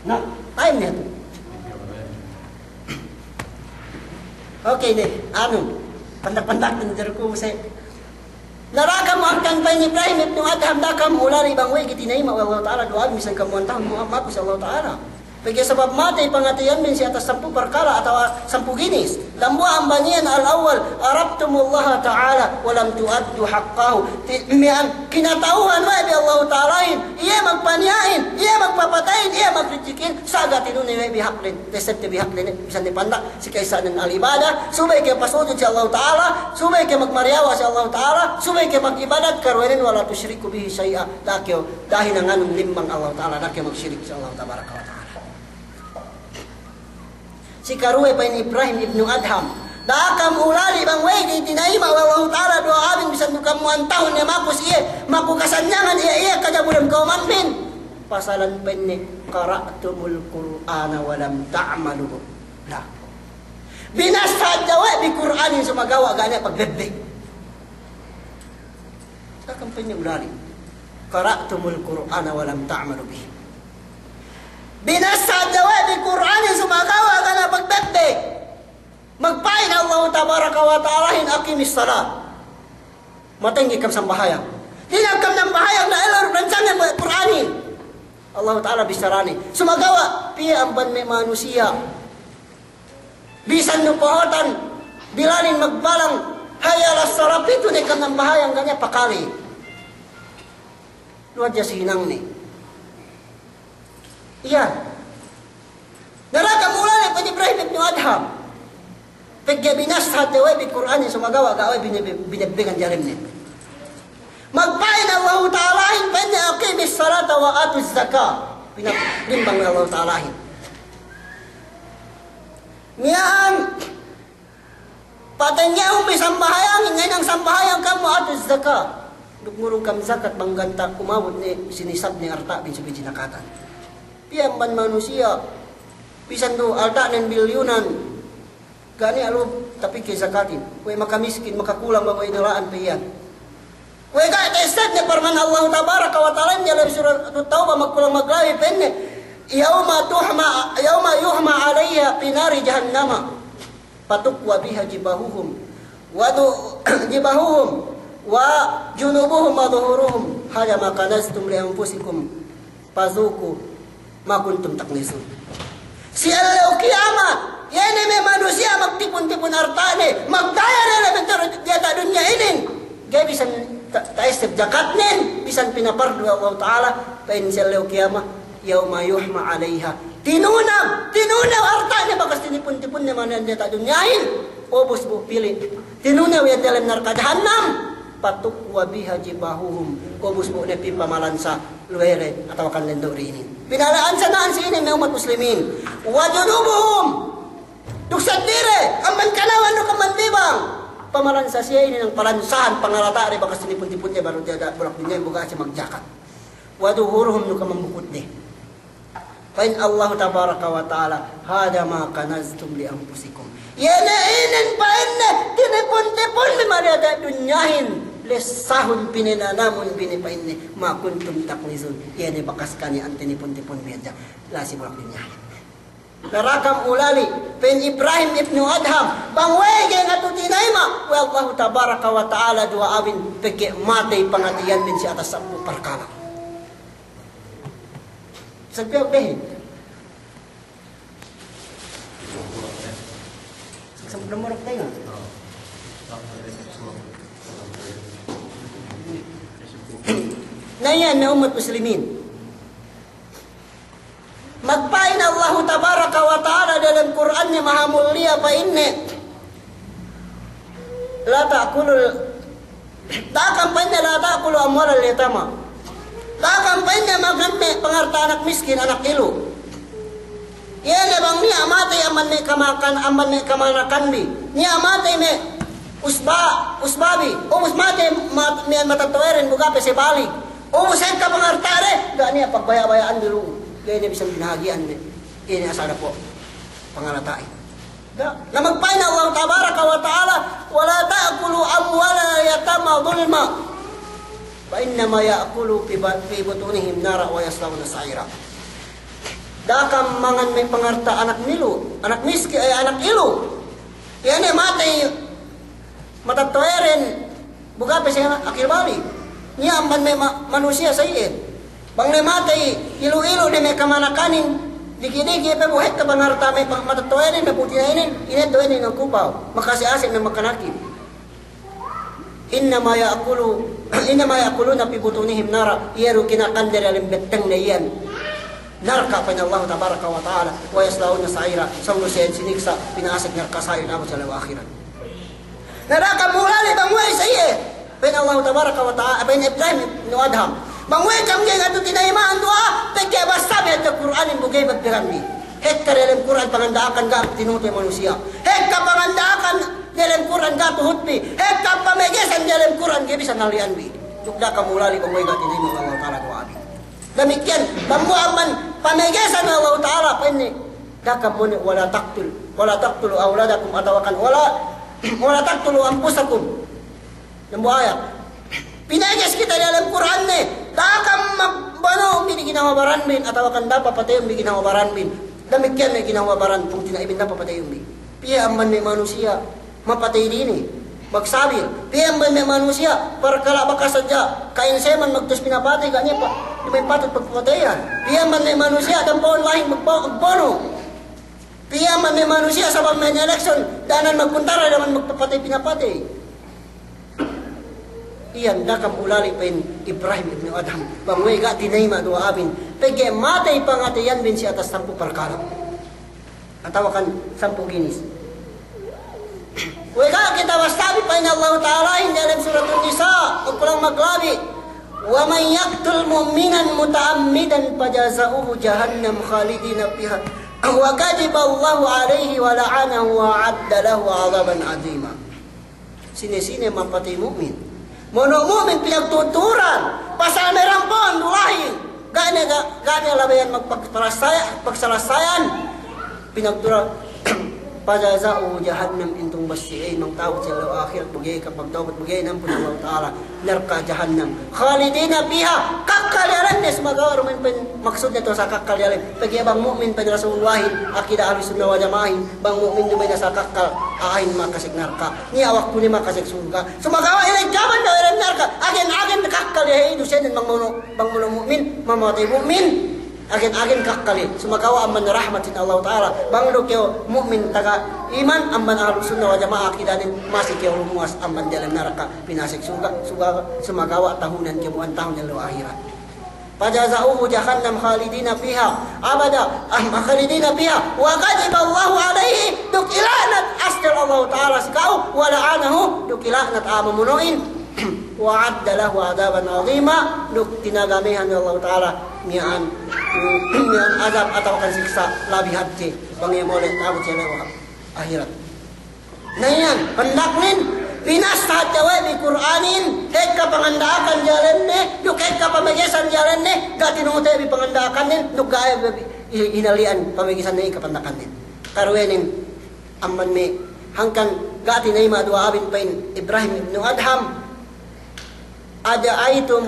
Na, time ne tu. Oke ne, anu, pandak-pandak ne jerku muse. Na da'a kam, pa'in Ibrahim ibnu Adham, da'a kam ulali' bang we' ga'i tinayima' we' Allah Ta'ala duwa'an, bisan kam wan tahun, mu'ap maku si Allah Ta'ala. Pegge' sabab matey pangateyanbin si atas sampū' parkala' atawa sampū' ginis. Dambuwa' amban iyan, al-awwal, araftumullah ta'ala wa lam tu'addu haqqahu. Ti-, miya'an kinata'uhan we' bi Allah Ta'alahin, iye magpaniya'in, iye magpapatayin, iye magrijikin, sa' ga' tinune we' bi hakden, tesebte bi hakden, bisan ne pandak, si ka'issanen al-ibadah, subey ke pasujud si Allah Ta'ala, subey ke magmariyawa' si Allah Ta'ala, subey ke magibadat, karuwenen wa la tushriku bihi shay'a, da'a kew, da'a hinanganun limbang Allah Ta'ala, da'a kew magsirik si Allah Tabaraka wa Ta'ala. Si karuwe pa'in Ibrahim ibnu Adham, da'a kam ulali' bang we' ga'i tinayima' we' Allah Ta'ala duwa'abin bisan du kam wan tahun ne maku si iye, maku kasanyangan iye, iye kajabulem kawmanbin. Pasalan pa'inne, qara'tumul Qur'ana wa lam ta'malu. Na. Binassa hadja we' bi Kur'anin sumagawa' ga' niya' pagbebbe. Da'a kam pa'inne ulali'. Qara'tumul Qur'ana wa lam ta'malu bihi. Binassa hadja we' bi Kur'anin sumagawa' ga' niya' pagbebbe. Magpa'in Allah Tabaraka wa Ta'alahin, aqimis salah. Matengge kam sambahayang. Dina'ak kam nambahayang, na ellew du lansangan we' Kur'anin. Allah Ta'ala bissarane. Sumagawa', piye amban me' manusiya'. Bisan du pohotan, Bilalin magbalang, hayya 'alas salah, pitu ne kam nambahayang, ga' niya' pakale. Luwal hadja si hinangne. Iyan. Na da'a kam ulali' pa'in Ibrahim ibnu Adham. Pegge' binassa hadja we' bi Kur'anin sumagawa' ga' we' bine-, binebbengan jalemne. Magpa'in Allahu Ta'alahin, pa'inne, aqimis salata wa atuz zakah. Pinag-, limbang Allahu Ta'alahin. Miya'an, patengge'un bi sambahayangin, ngahinang sambahayang kam, wa atuz zakah. Duk ngurung kam jakat bang ganta' umabut ne si nisabne arta'bin subey jinakatan. Piye amban manusiya', bisan du alta'nen bilyunan, ga' niya' lu tapike jakatin. Kuwe' makamiskin, makakulang bang we' inala'an pe iyan. Kuwe' ga' ta'essebne parman Allahu Tabaraka wa Ta'ala diyalem Suratut Tawbah, magkulang maglabi pa'inne, yawma tuhma, yawma yuhma 'alayha fi nari jahannama, fatukwa biha jibahuhum, wa du-, jibahuhum, wa junubuhum, wa zuhuruhum, hadha ma kanaztum li anfusikum, fadhuqu ma kuntum taknizun. Si ellew kiyamat, iye ne me' manusiya' magtipun-tipun arta'ne, magdaya ne labi diyata' dunya inin. Ga'i bisan ta-, ta'esseb jakatnen, bisan pinapardu we' Allahu Ta'ala, pa'in si ellew kiyamat, yawma yuhma 'alayha. Tinunab, tinunab arta'ne bakas tinipun-tipunne manahan diyata' dunyahin. Ubus bu pili'. Tinunab iye diyalem narka' jahannam. Fatukwa biha jibahuhum. Ubus bu ne pī pamalansa luwede atawa kan lendo' dinin. Pinalansa na'an si inin me' ummat muslimin. Wa junubuhum. Duk seddili, amban kanawan duk amban bibang. Pamalansa siye inin, palansahan pangalata'de bakas tinipun-tipunde baru diyata' bulak dunyahin bu ga' siye magjakat. Wa zuhuruhum, duk amban bukutde. Pa'in Allahu Tabaraka wa Ta'ala, hadha ma kanaztum li anfusikum. Iye ne inin pa'inne, tinipun-tipunbi manahan diyata' dunyahin, lessahun pinananamun bi ne pa'inne, ma kuntum taknizun. Iye ne bakas kaniya'an tinipun-tipunbi hadja, la'i si bulak dunyahin. Na da'a kam ulali', pa'in Ibrahim ibnu Adham, bang we' ga'i ngatu tinayima' we' Allahu Tabaraka wa Ta'ala duwa'abin, pegge' matey pangateyanbin si atas sampū' parkala'. Sampay behin. Dumuruk tayo. Na iyan me' ummat muslimin. Magpa'in Allahu tabaraka wa ta'ala dalem Kur'anne mahamulliya pa'inne, "La ta'kulul," da'a kam pa'inne, "la ta'kulu amwalal yatama." Da'a kam pa'inne magan me' pangarta' anak miskin, anak ilu'. Iye ne bang niya' matey amban me' kamakan, amban me' kamanakanbi. Niya' matey me' usba, usbabi. Ubus matey ma-, me' matetto'aden bu ga' pe siye balig. Ubus ekka pangarta'de, ga' niya' pagbaya'-baya'anbi lu'u. Ga'i ne bisan binahagi'an ne. Ine asal dapo' pangarata'in. Ga'. Na magpa'in Allahu tabaraka wa ta'ala, "Wa la ta'kulu amwalal yatama zulma. Fa innama ya'kulu fi ba-, fi butunihim nara wa yaslawna sa'ira." Da'a kam mangan me' pangarta' anak ilu', anak miski-, eh, anak ilu'. Iye ne matey matetto'aden, bu ga' pe siye akil balig. Niya' amban me' ma-, manusiya' sa iye. Bang ne matey ilu'-ilu' ne me' kamanakanin, diki'-diki' pe bu ekka pangarta' me' pa-, matetto'aden, me' pu'uninen, ineddo' inin kupaw. Makase'-ase' me' makanakin. Innama ya'kulu, innama ya'kuluna fi butunihim nara, iye du kinakande dalem bettengde iyan narka', pa'in Allahu tabaraka wa ta'ala, wa yaslawna sa'ira, sōng du siye siniksa' pinasek narka' sa'ir, abut si ellew ahirat. Na da'a kam ulali' bang we'ey sa iye, pa'in Allahu tabaraka wa ta'ala, pa'in Ibrahim ibnu Adham. Bang we'ey kam ga'i katu tinayima'an duwa'a, pegge' basta bi hadja Kur'anin bu ga'i bagbiranbi. Ekka dalem Kur'an panganda'akan ga' tinuhut we' manusiya'. Ekka panganda'akan dalem Kur'an ga' tuhutbi. Ekka pamegesan dalem Kur'an ga'i bisan halli'anbi. Duk da'a kam ulali' bang we'ey ga' tinayima' we' Allahu ta'ala duwa'abi. Damikkiyan, bang bu amban pamegesan we' Allahu ta'ala, pa'inne, da'a kam mone', "Wa la taqtul, wa la taqtulu awladakum," atawakan, "Wa la, wa la taqtulu anfusakum." Dambuwa' ayat. Pineges kite dalem Kur'an ne, da'a kam magbono'un bi ginhawa baranbin, atawakan da'a papateyun bi ginhawa baranbin. Damikkiyan ne ginhawa baran pungtina'ibin da'a papateyun bi. Piye amban me' manusiya' mapatey dine, magsabil. Piye amban me' manusiya' parkala' bakas hadja ka'inseman magtus pinapatey, ga' niya' pa-, duma'in patut pagpateyan. Piye amban me' manusiya' dampo'on lahin magbo-, magbono'. Piye amban me' manusiya' sabab me' eleksyon, danan magkuntara, danan magpapatey pinapatey. Iyan da'a kam ulali', pa'in Ibrahim ibnu Adham, bang we'ey ga' tinayima' duwa'abin, pegge' matey pangateyanbin si atas sampū' parkala'. Atawakan sampū' ginis. We'ey ga' kite bastabi, pa'in Allahu ta'alahin diyalem Suratun Nisa, kulang maglabi, "Wa man yaqtul mu'minan muta'ammidan fajaza'uhu jahannam khalidina fiha wa ghadiballahu alaihi wa la'anahu wa a'adda lahu adhaban azima." Sine-sine mapatey mu'min, mono' mu'min pinagtuturan, pasal me' dampo'on du lahin, ga' ne, ga', ga' ne labeyan magpag-, pagsalasayan, pagsalasayan, pinagturan, fajaza'uhu jahannam, intung bas siye, eh, mangtawbat si ellew ahirat, bu ga'i kapagtawbat, bu ga'i inampun Allahu ta'ala, narka' jahannam. Khalidina fiha, kakkal diyalem ne, sumagawa' duma'in pa'in maksudne tu asal kakkal diyalem. Pegge' bang mu'min, pa'in Rasulullahin, akida Ahlus Sunnah wal Jama'ahin, bang mu'min duma'in asal kakkal, a'ahin makasek narka'. Niya' waktune makasek surga'. Sumagawa' ilejjaban du diyalem narka'. Agen-agen kakkal iye, dusenen bang mono', bang mono' mu'min, mamatey mu'min. Agen-agen kakkal iye. Sumagawa' amban rahmatin Allahu ta'ala. Bang du kew mu'min taga iman, amban Ahlus Sunnah wal Jama'ah akidanen, masi kew lumuwas amban diyalem narka'. Pinasek surga', surga', sumagawa' tahunan kew bu antahun ellew ahirat. Fajaza'uhu jahannam khalidina fiha abada, ah, khalidina fiha, wa ghadiballahu alaihi, duk ila'nat astel Allahu ta'ala si ka'u, wa la'anahu, duk ila'nat a'a mamono'in, wa a'adda lahu adhaban azima, duk tinagamehan Allahu ta'ala miya'an, miya'an azab atawakan siksa' labi hadje, bang iye mole' ta'abut si ellew ahirat. Na iyan, pandaknen, pinasta hadja we' bi Kur'anin, ekka panganda'akan diyalemne, duk ekka pamegesan diyalemne, ga' tinuhut we' bi panganda'akannen, duk ga' we' bi i-, inali'an pamegesannen, ekka pandakannen. Karuwenen, amban me' hangkan ga' tinayima' duwa'abin, pa'in Ibrahim ibnu Adham, "Ada'aytum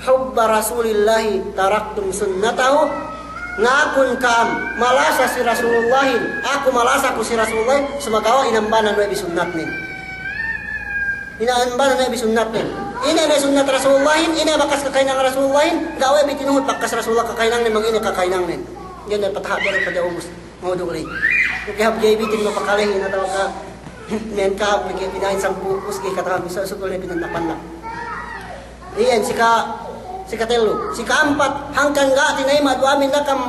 hubba Rasulillahi taraktum sunnatahu?" Ngakun ka'am malasa si Rasulullahin, aku malasa ku si Rasulullahin, sumagawa' inambanan we' bi sunnatnen. Inambanan we' bi sunnatnen. Ine me' sunnat Rasulullahin, ine bakas kakahinang Rasulullahin, ga' we' bi tinuhut bakas Rasulullah kakahinangnen, bang ine kakahinangnen. Iyan ne pataha' diyalem paja'ubus. Mawdu' ley. Duk hāp ga'i bi tin mapakalehin atawa ka Miya'an ka'am pegge' pina'in sampū' us ga'i kata'uhan, bisan sukul ne pina'in napannak. Iyan, sika-, sikatellu. Sika'ampat, hangkan ga' tinayima' duwa'abin, da'a kam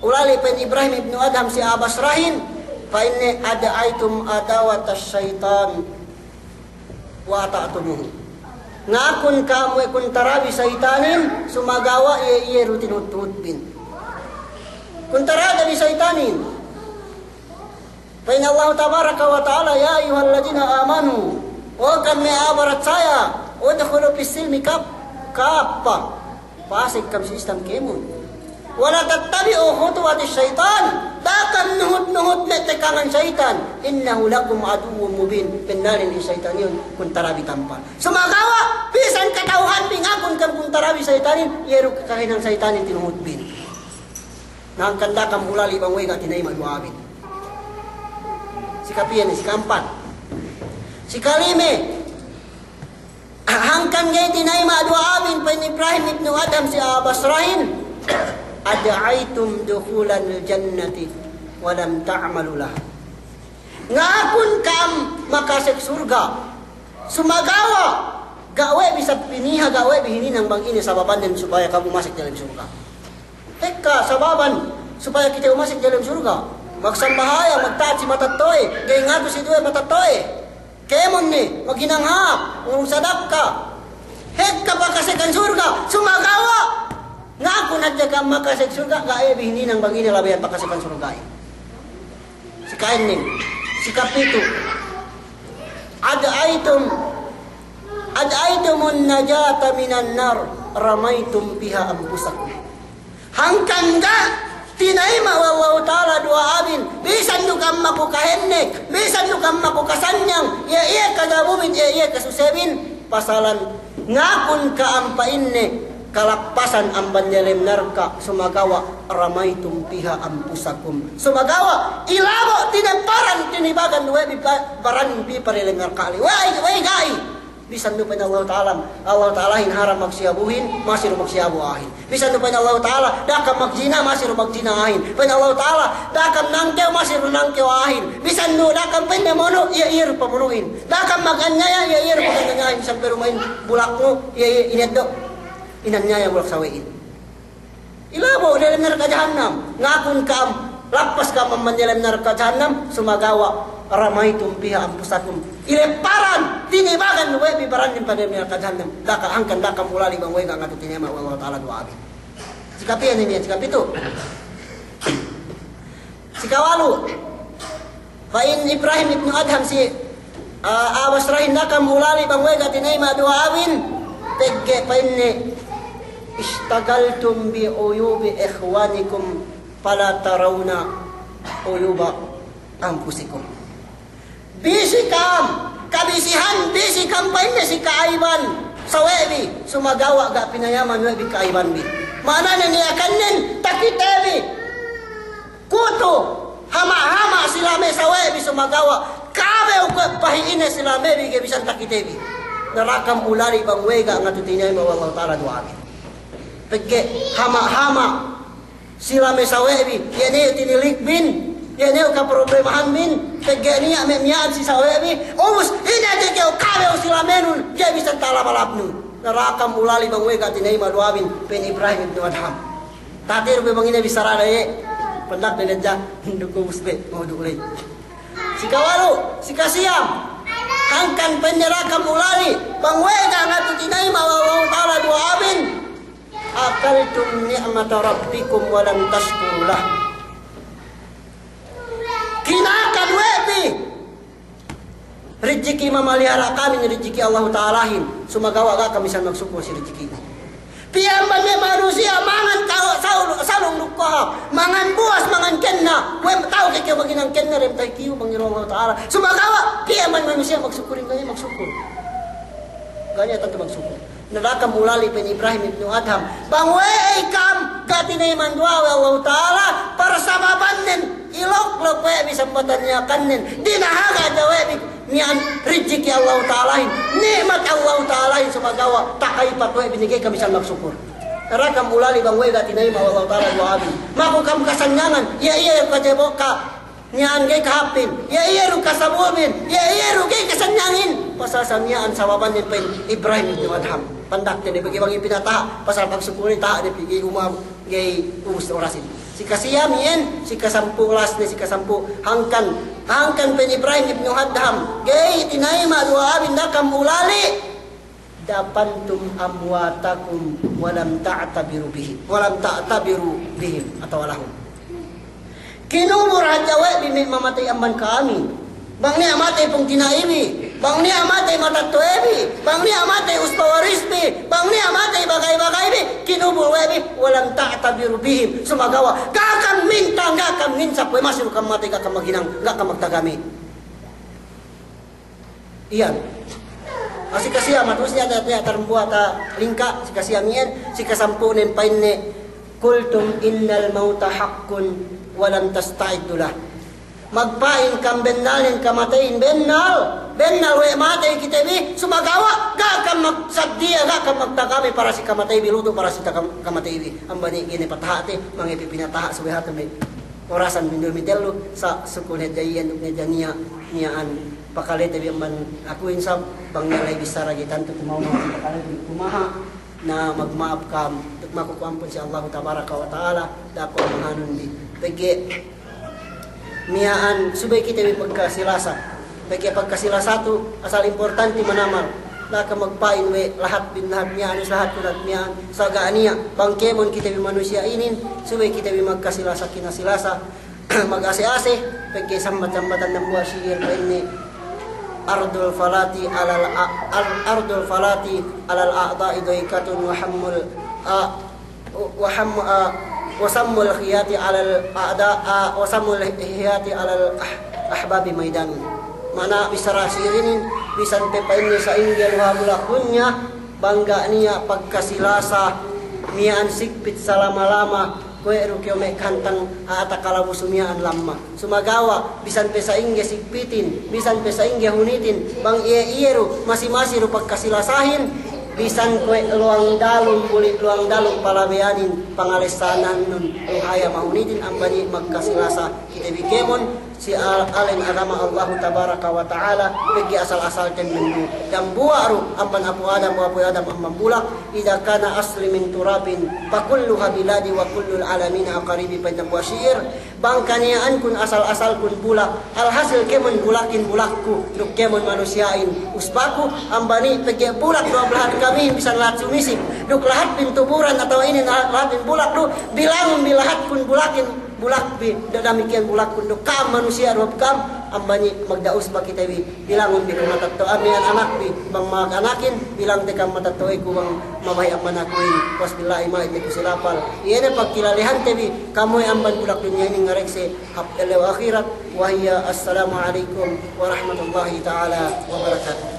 ulali' pa'in Ibrahim ibnu Adham si a'a basrahin, pa'inne, "Ad'aytum adawata syaitan wa ata'tumuhu." Ngakun ka'am we' kuntara bi sayitanin, sumagawa' iye, iye du tinuhut-nuhutbin. Kuntara bi sayitanin. Pa'in Allahu tabaraka wa ta'ala, "Ya ayyuhalladhina amanu," o ka'am me' a'a baratsaya, "udkhulu fis silmi kaf-, kaffa." Pasek ka'am si Islam kēmon. "Wa la tattabi'u khutuwatis syaitan." Da'a kam nuhut-nuhut me' tekangan sayitan. "Innahu lakum aduwwum mubin." Bennalin in sayitan iyan kuntara bi tampal. Sumagawa', bisan kata'uhanbin ngakun ka'am kuntara bi sayitanin, iye du kahinang sayitanin tinuhutbin. Na hangkan da'a kam ulali' bang we' ga' tinayima' duwa'abin. Sikapiye ne, sika'ampat. Sikalime, hangkan ga'i tinayima' duwa'abin, pa'in Ibrahim ibnu Adham si a'a basrahin, "Ad'aytum dukhulal jannati wa lam ta'malu laha." Ngakun ka'am makasek surga'. Sumagawa' ga' we' bi isab piniha, ga' we' bi hininang bang ine sababannen supaya kamu masek diyalem surga'. Tekka sababan supaya kite umasek diyalem surga'. Magsambahayang, magta'at si matetto'e, ga'i ngatu si duwe matetto'e. Kēmon ne, maghinang hāp, ngurung sadakka. Hekka pakasekan surga', sumagawa' ngakun hadja ka'am makasek surga', ga' we' bi hininang bang ine labeyan pakasekan surga'in. Sikaennem, sikapitu'. Ad'aytum, ad'aytumun najata minan nar, ramaytum biha anfusakum. Hangkan ga' tinayima' we' Allahu Ta'ala duwa'abin, bisan du ka'am maku kahennek, bisan du ka'am maku kasanyang, iye, iye kajabubin, iye, iye kasusebin, pasalan ngakun ka'am pa'inne kalappasan amban diyalem narka', sumagawa' ramaytum biha anfusakum. Sumagawa' ilabo' tineparan tinibagan we' bi pa-, baran bi pa diyalem narka' ley. We'ey, we'ey ga'i. Bisan du pa'in Allahu Ta'ala, Allahu Ta'alahin haram magsiyabuhin, masi du magsiyabu a'ahin. Bisan du pa'in Allahu Ta'ala, da'a kam magjina, masi du magjina a'ahin. Pa'in Allahu Ta'ala, da'a kam nangkew, masi du nangkew a'ahin. Bisan du da'a kam pa'inne mono', iye, iye du pamono'in. Da'a kam maganyaya, iye, iye du paganyayahin. Sampay duma'in bulaknu, iye, iye, ineddo'. Inanyaya bulak sawe'in. Ilabo' diyalem narka' jahannam. Ngakun ka'am, lappas ka'am amban diyalem narka' jahannam, sumagawa' ramaytum biha anfusakum. Ileparan, tinibagan we' bi barannin pa diyalem narka' jahannam. Da'a ka-, hangkan da'a kam ulali' bang we' ga' ngatu tinayima' we' Allahu Ta'ala duwa'abin. Sikapiye ne miya'an, sikapitu'. Sikawalu'. Pa'in Ibrahim ibnu Adham si, ah, a'a basrahin, da'a kam ulali' bang we' ga' tinayima' duwa'abin, pegge' pa'inne, "Ishtagaltum bi uyubi ikhwanikum fala tarawna uyuba anfusikum." Bisi ka'am, kabisihan, bisi ka'am pa'inne si ka'ayban sawe'bi, sumagawa' ga' pinayaman we' bi ka'aybanbi. Ma'ananen iye, akannen takitebi. Kutu, hama'-hama' si lame sawe'bi, sumagawa' kabew kuwe' pahi'ine si lamebi ga'i bisan takitebi. Na da'a kam ulali' bang we' ga' ngatu tinayima' we' Allahu Ta'ala duwa'abi. Pegge' hama'-hama' si lame sawe'bi, iye ne tinilikbin, iye ne kaproblemahanbin, pegge' niya' me' miya'an si sawe'bi, ubus ine de kew kabew si lamenun, ga'i bisan talab-alabnun. Na da'a kam ulali' bang we' ga' tinayima' duwa'abin, pa'in Ibrahim ibnu Adham. Tatir be bang ine bissarane iye. Pendak de ledja. Duk ubus be, mau duk ley. Sikawalu', sikasiyam. Hangkan pa'inne da'a kam ulali', bang we' ga' ngatu tinayima' we' Allahu Ta'ala duwa'abin. Akaltum ni'mata rabbikum wa lam tashkuru lah. Kinakan we' bi rijiki' mamalihara' kami, rijiki' Allahu Ta'alahin, sumagawa' ga' kami sa magsukul si rijiki'. Piye amban me' manusiya' mangan ta'u, sa'u, sa'lung duk kohap, mangan buwas, mangan kenna, we' ta'u ke kew maghinang kenna dem tahi kiyu bang ilu Allahu Ta'ala. Sumagawa' piye amban manusiya' magsukulin, ga' niya' magsukul. Ga' niya' tantu magsukul. Na da'a kam ulali' pa'in Ibrahim ibnu Adham. Bang we'ey kam ga' tinayima'an duwa'a we' Allahu Ta'ala, parsababannen, iloklok we' bi sambatan niyakannen, dinahaga' hadja we' bi miya'an rijiki' Allahu Ta'alahin, ni'mat Allahu Ta'alahin, sumagawa' takalipat we' bi, ga'i kam bisan magsukul. Na da'a kam ulali' bang we' ga' tinayima' we' Allahu Ta'ala duwa'abin. Maku kam kasanyangan, iye, iye, kajebo' ka Miya'an ga'i kahāpin, iye, iye du kasabulbin, iye, iye du ga'i kasanyangin. Pasal sa miya'an sababan ne pa'in Ibrahim ibnu Adham. Pandakte ne bagi bang iye pinataha', pasal pagsukulne taha' ne pī ga'i umabut, ga'i ubus orasin. Si kasiya miya'an, si kasampū' lasne, si kasampū', hangkan, hangkan pa'in Ibrahim ibnu Adham, ga'i tinayima' duwa'abin da'a kam ulali'. Dafantum amwatakum wa lam ta'tabiru bihim, wa lam ta'tabiru bihim, atawa lahum. Kinubul hadja we' bi me' mamatey amban ka'amin. Bang niya' matey pungtina'ibi, bang niya' matey matetto'ebi, bang niya' matey usba-warisbi, bang niya' matey bagay-bagaybi, kinubul we' bi, wa lam ta'tabiru bihim. Sumagawa' ga' kam mintang, ga' kam nginsap, we' masi du kam matey, ga' kam maghinang, ga' kam magtagami. Iyan. Ah, si kasiya matus niya', niya', niya' tarumbuwa' ta lingka', si kasiya miyan, si kasampū' nen pa'inne, "Qultum innal mauta haqqun wa lam tasta'iddu lah." Magpa'in kam bennalnen kamateyin, bennal, bennal we' matey kite bi, sumagawa' ga' kam magsaddiya, ga' kam magtagami para si kamateybi, lutu' para si takam-, kamateybi. Amban iye ne pataha'te, mangepi pinataha' subey hatu me' orasan mindu mitellu, sa' sukul hadja iyan duk ne hadja niya', miya'an. Pakalete bi amban akuhin sab, bang niya' la'i bissara ga'i tantu tumewwa' pakalete bi kumaha', na magma'ap kam, duk maku ku ampun si Allahu tabaraka wa ta'ala, da'a ku ampunanun bi. Pegge' miya'an subey kite bi pagkasilasa. Pegge' pagkasilasa tu asal importanti manamal. Da'a kam magpa'in we' lahatbin lahat miya'an, lahatku lahat miya'an, sa' ga' niya', bang kēmon kite bi manusiya' inin, subey kite bi magkasilasa, kinasilasa. Mag-ase-ase, pegge' sambat-sambatan dambuwa' si'ir pa'inne, "Ardul falati alal a-, al-, ardul falati alal a'da'i dayqatun wa hammul a-, wa ham-, a-, wa sammul hiyati alal a'da-, a-, wa sammul hiyati alal ah-, ahbabi maidanun." Ma'ana bissara si'ir inin, bisan pe pa'inne sa'ingge luha bulak dunya, bang ga' niya' pagkasilasa, miya'an sigpit salama-lama, kuwe' du kew me' kahantang a'a takalabusu miya'an lamma. Sumagawa', bisan pe sa'ingge sigpitin, bisan pe sa'ingge hunitin, bang iye-iye du, masi-masi du pagkasilasahin, bisan kuwe' luwang dalum, buli' luwang dalum palabeyanin, pangalessanannun, luhaya mahunitin, amban iye magkasilasa kite bi kēmon, si al-, alen agama Allahu tabaraka wa ta'ala, pegge' asal-asalten mindu. Dambuwa' du amban apu' Adam, apu' Adam amban bulak, "Idza kana asli min turabin, fa kulluha biladi wa kullul alamina aqaribi," pa'in dambuwa' si'ir. Bang kaniya'ankun asal-asalkun bulak, alhasil kēmon bulakin bulakku, duk kēmon manusiya'in usbaku, amban iye pegge' bulak du lahat kamihin bisan lahat sumisip, duk lahat bin tuburan atawa inin lahat, lahat bin bulak du, bilangun bi lahatkun bulakin, bulakbi, da-, damikkiyan bulakkun duk ka'am manusiya' du hap ka'am, amban iye magda'us ba kite bi, bilangun bi ku matetto'a miya'an anakbi, bang mag-anakin, bilangte ka'am matetto'aku bang mabahi' amban akuhin, puwas billahi ma'id ne ku si lapal. Iye ne pagkilalehante bi, kamuwe amban bulak dunya inin ngarekse hap ellew ahirat, wa hiya assalamu alaikum warahmatullahi ta'ala wabarakatuh.